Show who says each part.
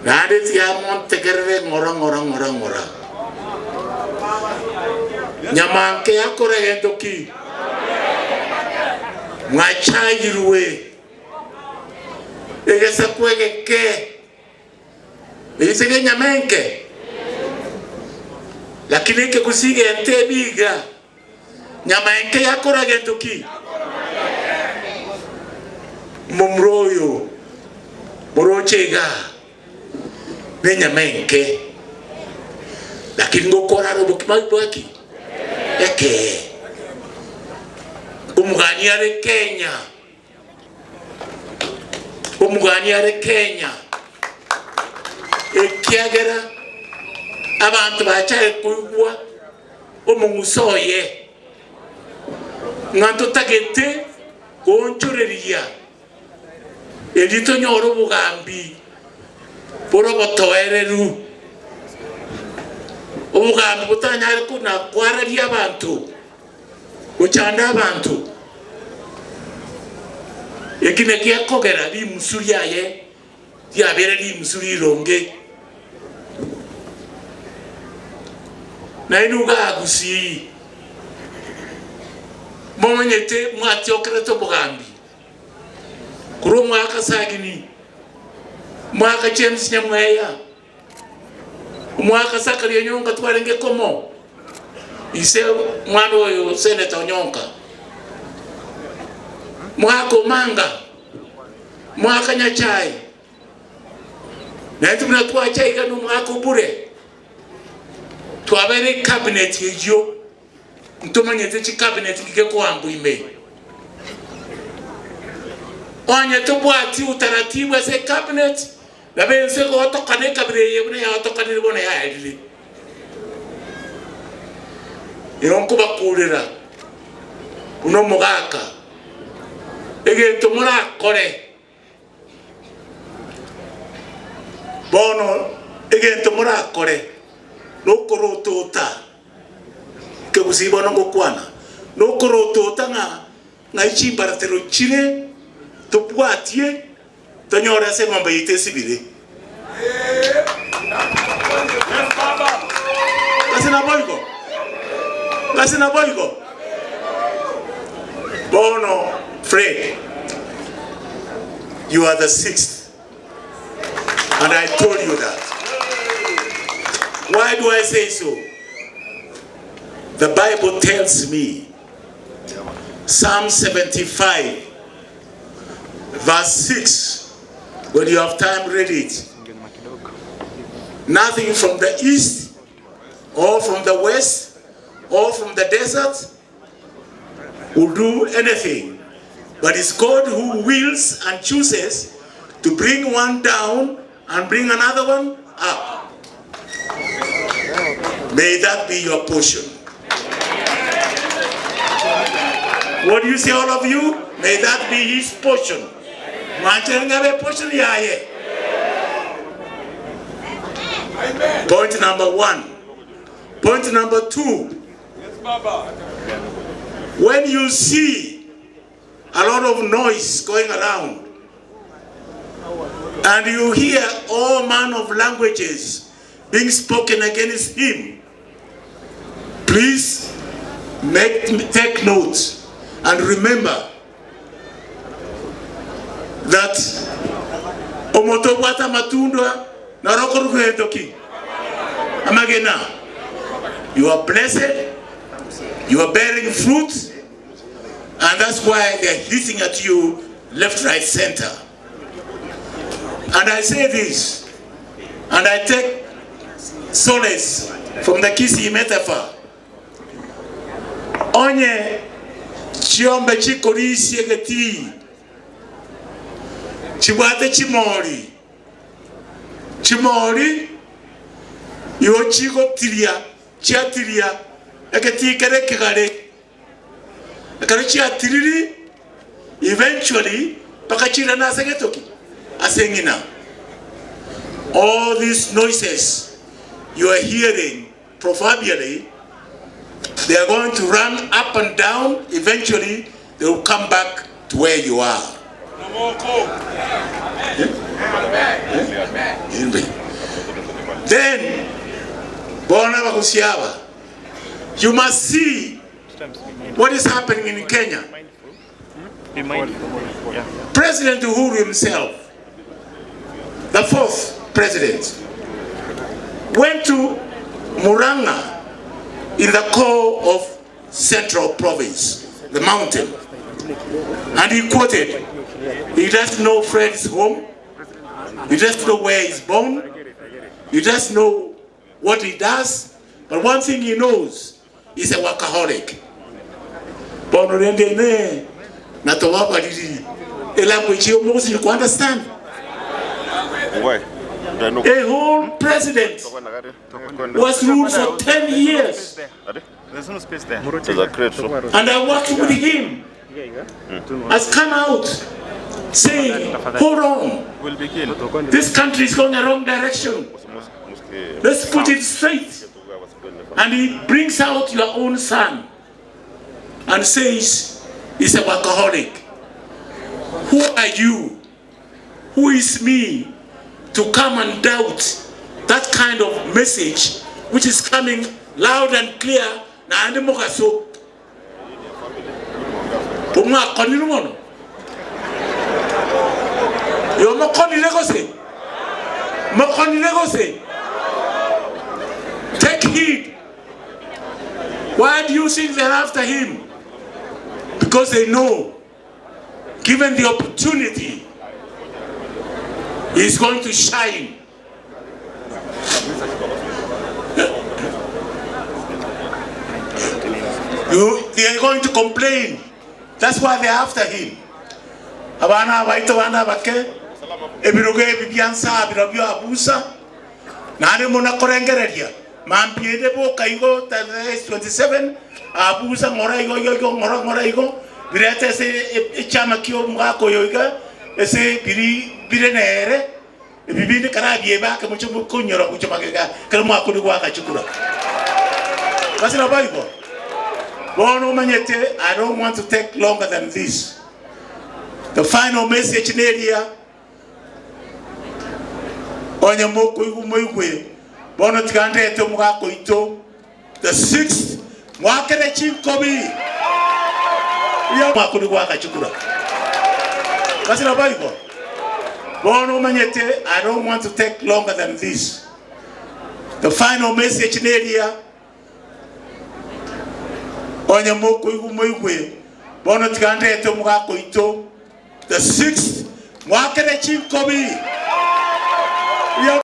Speaker 1: Naende tiga montegerere ng'ora ng'ora ng'ora ng'ora. Nyamanke yakora gento ki? Mwachayirwe egesaku egeke, eise genyama enke, lakini ekegusii gento ebiga. Nyama enke yakora gento ki? Momura oyo moroche iga nenyama enke, lakini ngokora are obokima bwaki? Ekee. Omogani are Kenya, omogani are Kenya, ekiagera abanto bachare koigwa omong'uso oye, ng'a ntotagete goonchoreria erio tonyore obogambi bore obotoereru, obogambi botanyare kona kwararia abanto, gochanda abanto. Eki nakio gekogera rimusu riaye riabeire rimusu rironge. Nainwe iga Gusii momanyete mwatiokerete obogambi korwa omwaka Sagini, omwaka James Nyamweya, omwaka Zakaria Onyonka twarenge komo, ise omwana oyo Senator Onyonka, mwaka Omanga, mwaka Nyachae. Naintwe buna twacha iga nomwaka o bure, twabeire ecabinet eyio, ntomanyete chicabinet ki gekoambwa ime. Onye tobwati utaratibu ase ecabinet, nabo ense egotokana ekabira eye buna yagotokanire bono yaerire. Igo nkobakurera buna omogaka, egento morakore. Bono egento morakore nokorotota, ekegusii bono ngokwana, nokorotota ng'a ng'ai chimbaratero chire tobwatie tonyore ase eng'ombe yaito esibire. Gose naboigo? Gose naboigo? Bono Fred, you are the sixth and I told you that. Why do I say so? The Bible tells me, Psalm 75 verse 6, when you have time read it. Nothing from the east or from the west or from the desert will do anything, but it's God who wills and chooses to bring one down and bring another one up. May that be your portion. What do you say, all of you? May that be his portion. Mwanchere ng'abe portion yaye. Point number one. Point number two. When you see a lot of noise going around and you hear all manner of languages being spoken against him, please make, take note and remember that omonto obwate amatunda naro okorwa gento ki? Amagena. You are blessed, you are bearing fruit, and that's why they are hitting at you left, right, center. And I say this, and I take solace from the Kisii metaphor. Onye chiombe chikorisia egetii, chibwate chimori, chimori igo chigotiria, chiatiria egetii kere ekegare. Ekero chiatiriri, eventually mpaka chiirane ase getoki? Ase eng'ina. All these noises you are hearing proverbially, they are going to run up and down, eventually they will come back to where you are. Then bono abagusia aba, you must see what is happening in Kenya. President Uhuru himself, the fourth president, went to Murang'a in the core of Central Province, the mountain, and he quoted, he doesn't know Fred's home, he doesn't know where he's born, he doesn't know what he does, but one thing he knows, he's a workaholic. Bono rende ine natoba abariri elanguage eye omogosiri ko understand. A whole president was ruled for 10 years and I worked with him has come out saying hold on this country is going the wrong direction let's put it straight and he brings out your own son and says he's a workaholic who are you who is me to come and doubt that kind of message which is coming loud and clear naende mogaso omwakonire mono igo mokonire gose mokonire gose take heed why do you think they're after him because they know Given the opportunity, he is going to shine. You, they are going to complain. That's why they're after him. Abana abaito bana abake ebirogo ebi bia nsaa birobio abusa naende muna korengereria mambia ende boka igo tarehe 27 abusa ng'ora igo igo igo ng'ora ng'ora igo Birete ase echiama ki'omogaka oyo iga, ase biri bire nere, ebi binde karabiebe ake moche konyora gochia magega ekero mwakorire goaka chikura. Gose naboigo? Bono omanyete I don't want to take longer than this. The final message neria, onye mokoigwa moigwe, bono tiga ndete omogaka oito The sixth, mwakere chinkobi buya mwakori goaka chikura. Gose naboigo? Bono omanyete I don't want to take longer than this. The final message neria, onye mokoigwa moigwe, bono tiga ndete omogaka oito the sixth, mwakere chinkobi buya.